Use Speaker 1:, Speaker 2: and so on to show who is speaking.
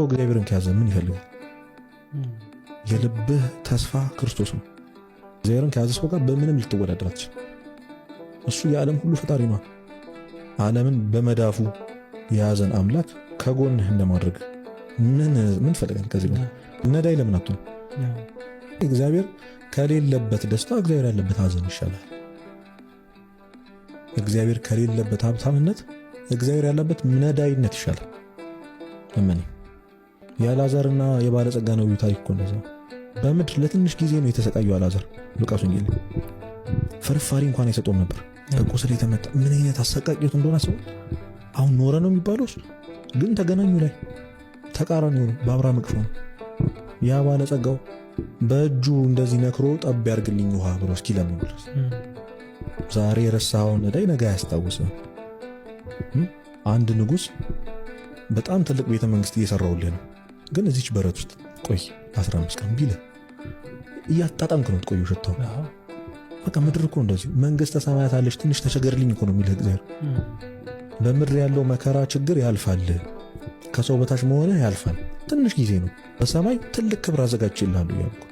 Speaker 1: እግዚአብሔርን ከያዘ ምን ይፈልጋል? የልብህ ተስፋ ክርስቶስ ነው። እግዚአብሔርን ከያዘ ሰው ጋር በምንም ልትወዳደር አትችልም። እሱ የዓለም ሁሉ ፈጣሪ ነው። ዓለምን በመዳፉ የያዘን አምላክ ከጎንህ እንደማድረግ ምን ምን ትፈልጋለህ? ከዚህ በላይ ነዳይ ለምን አትሆን? እግዚአብሔር ከሌለበት ደስታ እግዚአብሔር ያለበት ሐዘን ይሻላል። እግዚአብሔር ከሌለበት ሀብታምነት እግዚአብሔር ያለበት ነዳይነት ይሻላል። እመኔ የአልዓዛርና የባለጸጋ ነቢዩ ታሪክ እኮ እንደዛ በምድር ለትንሽ ጊዜ ነው የተሰቃየው አልዓዛር። ሉቃስ ወንጌል ፍርፋሪ እንኳን አይሰጠውም ነበር። በቁስል የተመታ ምን አይነት አሰቃቂ ሕይወት እንደሆነ አስበው። አሁን ኖረ ነው የሚባለው እሱ ግን ተገናኙ ላይ ተቃራኒ ሆኑ። በአብርሃም እቅፍ ነው ያ ባለጸጋው በእጁ እንደዚህ ነክሮ ጠብ ያርግልኝ ውሃ ብሎ እስኪለምን ድረስ ዛሬ የረሳኸውን ነዳይ ነገ አያስታውስም። አንድ ንጉሥ በጣም ትልቅ ቤተ መንግስት እየሰራውልህ ነው፣ ግን እዚች በረት ውስጥ ቆይ 15 ቀን ቢልህ እያጣጣምክ ነው ትቆየው ሽታው። በቃ ምድር እኮ እንደዚሁ መንግስተ ሰማያት አለች፣ ትንሽ ተቸገርልኝ እኮ ነው የሚልህ እግዚአብሔር። በምድር ያለው መከራ ችግር ያልፋል፣ ከሰው በታች መሆንህ ያልፋል፣ ትንሽ ጊዜ ነው። በሰማይ ትልቅ ክብር አዘጋጅቼልሃለሁ እያልኩ